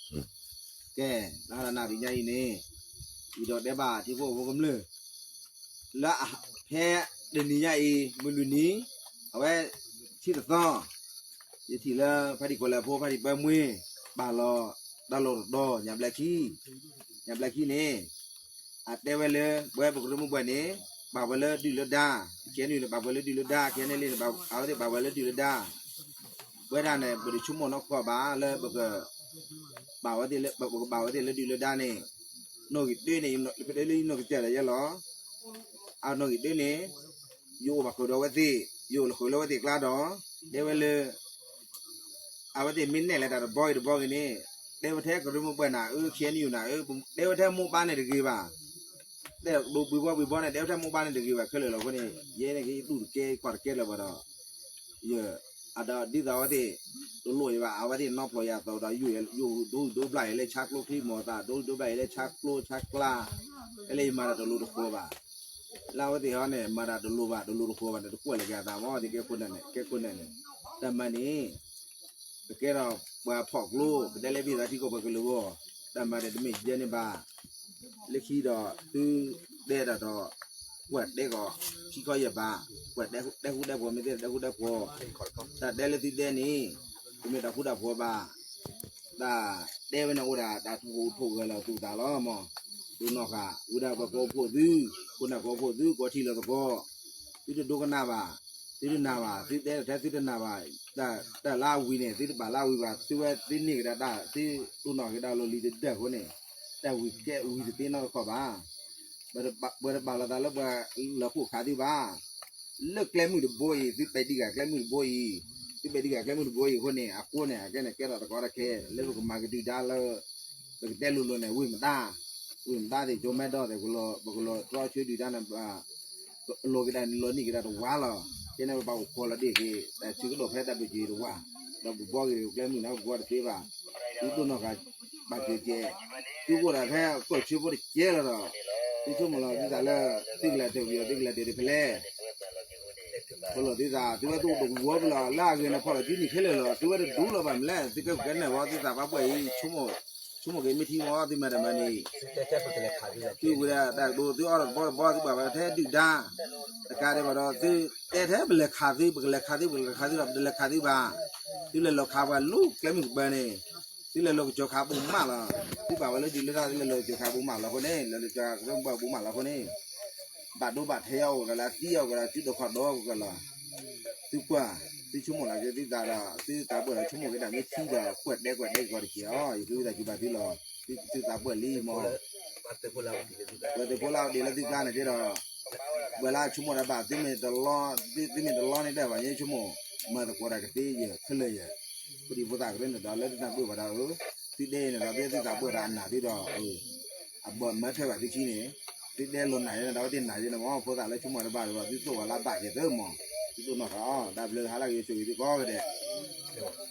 ကဲ, လၢနၣ်ရံၣ်ညါအံၤန့ၣ်, ယဒီးတဲဘၣ်ထံဖိကီၢ်ဖိကမျၢၢ် လၢဖဲတနံၤညါအံၤ မုၢ်လွံၢ်နံၤ, အဝဲထံၣ်တသီ, ယထံၣ်လၢဖါတံၢ်ကီၢ်လဲၢ်ဖိ ဖါတံၢ်ပၢမွ့ ပာ်လီၤတၢ်လီၢ်တတီၤ ညၣ်ဘျဲၣ်ခံ, ညၣ်ဘျဲၣ်ခံန့ၣ်, အတဲဝဲလၢ ပဝဲပကရၢမိၢ်ပှၢ်န့ၣ် ပာ်ဝဲလၢဒုၣ်လၢဒါ, ခဲအံၤန့ၣ် ပာ်ဝဲလၢဒုၣ်လၢဒါ, ခဲအံၤန့ၣ် အဝဲသ့ၣ်ပာ်ဝဲလၢဒုၣ်လၢဒါ, ပဝဲဒၣ်န့ၣ် ပတဆိကမိၣ်နီတခီဘၣ်လၢပက ဘၣ်ဝဲသ့ၣ်လၢ ပကဘၣ်ဝဲသ့ၣ်လၢဒုၣ်လၢဒါန့ၣ်, နီၣ်ဂံၢ်တၢန့ၣ် ဖဲလၢယနီၢ်ကစၢ်ဒီးယဲလီၤ, အနီၣ်ဂံၢ်တၢန့ၣ်, ယအိၣ်ဘၣ်ဃုာ်ဒီးအဝဲသ့ၣ်, ယအိၣ်လီၤဃုာ်လၢအဝဲသ့ၣ်ကျါဒီး, တဲဝဲလၢ အဝဲသ့ၣ်မ့ၢ်နဲၣ်လဲၤတၢ်တဘီဂ့ၤတဘီဂ့ၤန့ၣ်, တဲဝဲထဲကရၢမိၢ်ပှၢ်နၤဧၢ ခဲအံၤန့ၣ်နၤဧၢ, တဲဝဲထဲမိၢ်ပၢ်န့ၣ်တဂ့ၤဘၣ်, တဲဒိးဘှံးဘှီဘှံးဘှီန့ၣ် တဲဝဲထဲမိၢ်ပၢ်န့ၣ်တဂ့ၤဘၣ်ခဲလၢာ်လီၤအဃိန့ၣ်, ယဲန့ၣ်က့ၤယတူၢ်တကဲ ယကွၢ်တကဲလၢၤဘၣ်ဒီး ယ, အဒီးဒ်သိးအဝဲသ့ၣ်တလိၣ်ယၤဘၣ်, အဝဲသ့ၣ်နီၢ်ဖျိးယၤအသိးဒီး ယိၣ်ယိၣ်ဒိဒိဘျၣ်ယၤလၢဆါကျိချံမီၤသး, ဒိဒိဘျၣ်ယၤလၢဆါကျိဆါကျါ, ဖဲလၢယမၤတၢ်တလိၤတဃီၤဘၣ်, လၢအဝဲသ့ၣ်ဟီန့ၣ် မၤတၢ်တလိၤဘၣ်တလိၤတဃီၤဘၣ်န့ၣ် တကွၢ်လၢၤက့ၤအသးမ့ၢ်သ့ၣ်ကဲခိၣ်နၢ်န့ၣ် ကဲခိၣ်နၢ်န့ၣ်, တၢ်မၤန့ၣ် ပကဲထီၣ်ပှၤဖီၣ်ကျိ ပတဲလၢဘံၣ်သးထံကီၢ်ပှၤကလုာ်အဂီၢ်, တၢ်မၤန့ၣ်တမ့ၢ်ယဲန့ၣ်ဘၣ်, လၢခံဒီး သုတဲတၢ်ဒီး ကွၢ်တဲကီး ခံခီယဲၢ်ဘး, ကွၢ်တဲဃူတဲဖိး မ့ၢ်သ့ၣ်တဲဃူတဲဖိး, တၢ်တဲလၢသုတဲန့ၣ် တမ့ၢ်တၢ်ဃူတၢ်ဖိးဘၣ်, တၢ်တဲဝဲန့ၣ်အိၣ်ဒၣ်တၢ်ထိၣ်ဟူးထိၣ်ဂဲၤလီၤသုသးလီၤမး, ဒိၣ်နီၢ်ဃာ် ဝံဒၣ်ပှၤကီၢ်ဖိသု, ခိၣ်နၢ်ကီၢ်ဖိသု ကီၢ်ထံလီၤသကိး, သုတဒိကနၣ်ဘၣ်, သုတနာ်ဘၣ်, သုတဲထဲသုတနာ်ဘၣ်, တၢ်လၢအဝံၤန့ၣ် သုတဘၣ်လၢအဝံၤဘၣ်, သုဝဲသုန့ၢ်ကဒါတၢ် သုဒိၣ်နီၢ်က့ၤဒၣ်လီၢ်လံၤတဒၢးအဃိန့ၣ်, တၢ်ဝံၤကဲဝံၤတသ့နီတခီဘၣ် ပှၤတဘၣ်လီၤသးလၢပှၤလီၤခိၣ်ခးသုဘၣ်, လၢကျဲမုၢ်တဘိအံၤ သုပဲာ်ဒံးဂၤကျဲမုၢ်တဘိအံၤ, သုပဲာ်ဒံးဂၤကျဲမုၢ်တဘိအံၤအဃိန့ၣ် အဃိန့ၣ် အကဲန့ၣ်ကဲထီၣ်တကီတခဲ လၢပကမၤကဒုၣ်ဒါလၢ ပကတဲလိၤလိၤန့ၣ် ဝ့ၢ်မတါ, ဝ့ၢ်မတါသ့ၣ် ကၠိမဲဒီသ့ၣ် ပကလီၤတြီဆၢဒုၣ်ဒါန့ၣ် လီၤက့ၤဒၣ်န့ၣ် လီၤနံၣ်က့ၤဒၣ်တဝါလီၤ, ကဲန့ၣ်ပဘၣ်အိၣ်ခိးလီၤဒ့ၣ်က့ၤ တၢ်ဆၢကတီၢ်ဖဲတၢ်ဘၢၣ်စၢၤတဝါ, ဒီးပဘှီက့ၤကျဲမုၢ်န့ၣ် ပဘှီတသ့ဘၣ်, သုဒိၣ်နီၢ်ဃာ် ဘၣ်က့ၤကဲ, သုအိၣ်ဒၣ်ဖဲကီၢ်ဆၢဖိတကဲလီၤဒီး, သုဆိကမိၣ်လီၤသုသးလၢ သုကလဲၤတၢ်ဝံၤဒီး သုကလဲၤတၢ်ဒ်ဖဲလဲၣ် ပလီၢ်သုသး သုဝဲသုအိၣ်တဝီပလီၢ် လၢအဂ့ၤန့ၣ်ဖီၣ်လီၤစုန့ၣ်ခဲလၢာ်လီၤ, သုဝဲတဒူလီၤဘၣ်မနုၤလဲၣ်, သုကဲကဲန့ၣ်ဝဲ သုသးပှၢ်ပှၢ်အံၤ ဆိကမိၣ်က့ၤမ့ၢ်ထံမီၤ သုမၤတၢ်မၤန့ၣ်, သုဝဲဒၣ်တၢ်ကဒိ သုအီၣ်တဘီတဘီ သုဘၣ်ဝဲထဲဒုၣ်ဒါ, တကးဒံးဘၣ်ဒီး သုတဲထဲပလဲၤခးသု ပကလဲၤခးသု ပကလဲၤခးသုဒီး ပတလဲၤခးသုဘၣ်, သုလဲၤလီၤခးပှၤလၢကျဲမုၢ်ကပၤန့ၣ်, သုလဲၤလီၤကစီၤခးဘိးမးလီၤ, သုဘၣ်ဝဲလၢဒုၣ်လၢဒါ သုလဲၤလီၤကစီၤခးဘိးမးလီၤအဃိန့ၣ်, လဲၤလီၤကစီၤခးဘိးမးလီၤအဃိန့ၣ်, ဘၣ်ဒိဘၣ်ထံးအီၣ်ဂၤလၢအသံအီၣ်ဂၤလၢ စုဒီးခီၣ်ဒီဂၤလီၤ, သုကွၢ်, သုဆိကမိၣ်လီၤက့ၤသုသးဒီး သုသးပှၢ်ဒီးဆိကမိၣ်က့ၤတၢ်မ့ၢ်ထံဒီး ကွၢ်တဲကွၢ်တဲကီးတက့ၢ်အီၤ, ယဃ့ဝံသးစူၤဘၣ်သုလီၤ, သုသးပှၢ်လံမီၤ, ပှၤသုးဖိလၢအဒ့ၣ်လၢသုကျါန့ၣ်က့ၤဒီး, ပှၤလၢဆိကမိၣ်တၢ်ဘၣ် သုမ့ၢ်တလီန့ၢ်တၢ်ဘၣ် ယဆိကမိၣ်, မၤသကိးတၢ်ကသ့ယဲၢ်ခဲလၢာ်ယဲၢ်, ဖိဒံဖိသၣ်ကရၢန့ၣ်ဒီး လၢသုနၢ်ပၢၢ်ဘၣ်ဒီးဧၢ, သုတဲအံၤန့ၣ်ဒီး သုသုသးပှၢ်ဒီးအနၢ်သုဒီး အဘၣ်မၤထွဲဘၣ်သုခံန့ၣ်, သုတဲလိာ်နၢ်ယဲန့ၣ်ဒီး အဝဲသ့ၣ်နၢ်ယဲန့ၣ်မီၤ, ဖိသၣ်လၢဆိကမိၣ်တၢ်ဘၣ်ဒီး သုသိၣ်ဝဲလၢဘၣ်က့ၤသၢမီၤ, သုဒိၣ်နီၢ်ဃာ်အီၤ, တၢ်ဘျုးဟါလၢဂ့ၤဆိၣ်ဂ့ၤသုကိးဂၤဒဲး.